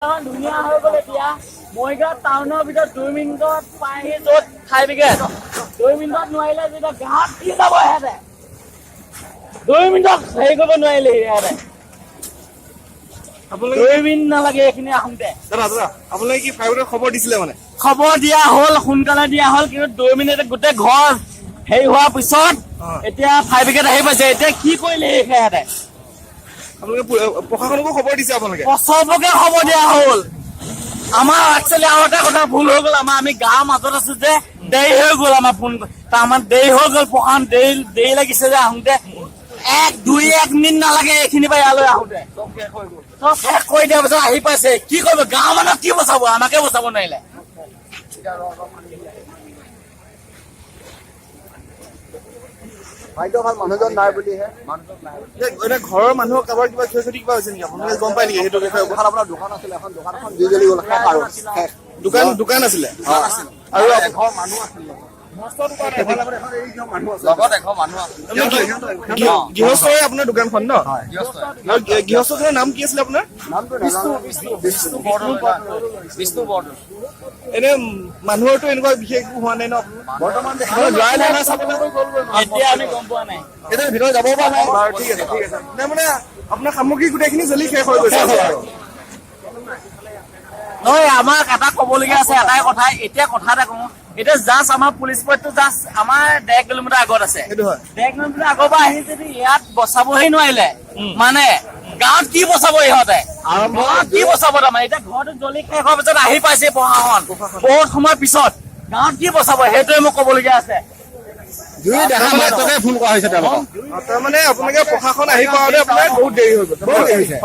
ধুনীয়া হৈ গ'ল। এতিয়া মৰিগাঁও টাউনৰ ভিতৰত 2 মিনিটত পাইহি, য'ত ফায়াৰ ব্ৰিগেড 2 মিনিটত নোৱাৰিলে যেতিয়া গাঁৱত কি যাব সিহঁতে? 2 মিনিটত হেৰি কৰিব নোৱাৰিলে সিহঁতে। আপোনালোকে 2 মিনিট নালাগে এইখিনি আহোঁতে। দাদা, দাদা, আপোনালোকে কি ফায়াৰ খবৰ দিছিলে মানে? খবৰ দিয়া হ'ল, সোনকালে দিয়া হ'ল, কিন্তু 2 মিনিট গোটেই ঘৰ হেৰি হোৱাৰ পিছত এতিয়া ফায়াৰ ব্ৰিগেড আহি পাইছে। এতিয়া কি কৰিলে সিহঁতে? আপোনালোকে প্ৰশাসনকো খবৰ দিছে আপোনালোকে? চবকে খবৰ দিয়া হ'ল। আমাৰ একচুৱেলি আৰু এটা কথা ভুল হৈ গ'ল আমাৰ। আমি গাঁৱৰ মাজত আছো যে দেৰি হৈ গ'ল আমাৰ ফোন, তাৰমানে দেৰি হৈ গ'ল। প্ৰশাসন দেৰি দেৰি লাগিছে যে আহোঁতে। এক দুই এক মিনিট নালাগে এইখিনি পৰা ইয়ালৈ আহোঁতে। চব শেষ কৰি দিয়াৰ পিছত আহি পাইছে। কি কৰিব? গাঁৱৰ মানুহক কি বচাব? আমাকে বচাব নোৱাৰিলে। ভাগ্য ভাল মানুহজন নাই বুলিহে। মানুহজন নাই। এতিয়া ঘৰৰ মানুহৰ কাৰোবাৰ কিবা ক্ষয় ক্ষতি কিবা হৈছে নেকি? আপোনালোকে গম পাই নেকি সেইটো বিষয়ে? এখন আপোনাৰ দোকান আছিলে, এখন দোকানখন জুই জ্বলি গ'ল, শেষ আৰু শেষ। দোকান আছিলে আৰু এঘৰ মানুহ আছিলে লগত, এঘৰ মানুহ আছিলে। গৃহস্থৰে আপোনাৰ দোকানখন ন? আৰু গৃহস্থজনৰ নাম কি আছিলে আপোনাৰ? নামটো নাজানো। বিষ্ণু বৰদলৈ, বিষ্ণু বৰদলৈ। এনে মানুহৰতো এনেকুৱা বিশেষ একো হোৱা নাই ন আপোনাৰ? বৰ্তমান আপোনালোক যোৱাই নাই নহয় চাবলৈ? এতিয়া আমি গম পোৱা নাই। এতিয়া ভিতৰত যাব পৰা নাই। বাৰু, ঠিক আছে, ঠিক আছে। নাই মানে আপোনাৰ সামগ্ৰী গোটেইখিনি জ্বলি শেষ হৈ গৈছে। নহয়, আমাক এটা ক'বলগীয়া আছে, এটাই কথা। এতিয়া কথা এটা কওঁ, এতিয়া জাষ্ট আমাৰ পুলিচ পইণ্টটো জাষ্ট আমাৰ 1.5 কিলোমিটাৰ আগত আছে। সেইটো হয়। 1.5 কিলোমিটাৰ আগৰ পৰা আহি যদি ইয়াত বচাবহি নোৱাৰিলে, মানে গাঁৱত কি বচাব ইহঁতে? গাঁৱত কি বচাব? তাৰমানে এতিয়া ঘৰটো জ্বলি শেষ হোৱাৰ পিছত আহি পাইছে প্ৰশাসন বহুত সময়ৰ পিছত। গাঁৱত কি বচাব, সেইটোৱে মোক ক'বলগীয়া আছে। জুই দেখা মাত্ৰকে ফোন কৰা হৈছে তেওঁলোকক। তাৰমানে আপোনালোকে প্ৰশাসন আহি পাওঁতে আপোনাৰ বহুত দেৰি হৈ গ'ল। বহুত দেৰি হৈছে।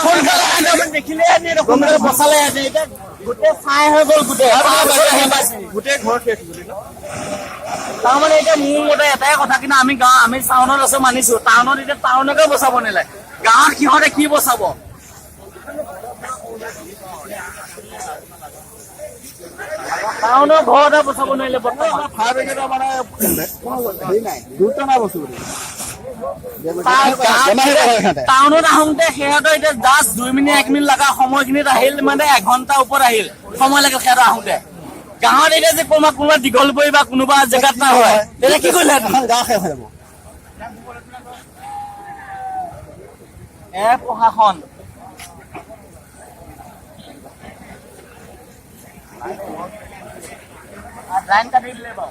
সোনকালে আহি দেখিলে সোনকালে বচালে। এতিয়া গোটেই ছাই হৈ গ'ল গোটেই, তাৰপিছত আহি পাইছে। গোটেই ঘৰ শেষ বুলি ন? তাৰমানে এতিয়া মোৰ মতে এটাই কথা, কিন্তু আমি গাঁও, আমি টাউনত আছো মানিছো, টাউনত এতিয়া টাউনকে বচাব নিলে গাঁৱত সিহঁতে কি বচাব? টাউনৰ ঘৰ এটা বচাব নোৱাৰিলে বৰ্তমান। ফায়াৰ ব্ৰিগেডৰ মানে কোনো হেৰি নাই, গুৰুত্ব নাই বস্তুটো। টাউনত আহোঁতে সিহঁতৰ এতিয়া জাষ্ট 2 মিনিট 1 মিনিট লগা সময়খিনিত আহিল, মানে এঘণ্টা ওপৰত আহিল, সময় লাগিল সিহঁতৰ আহোঁতে। গাঁৱত এতিয়া যে কোনোবা কোনোবা দীঘলপুৰি বা কোনোবা জেগাত নহয়, তেতিয়া কি কৰিলে? এখন গাঁও শেষ হৈ যাব। এ প্ৰশাসন। লাইন কাটি দিলে বাৰু।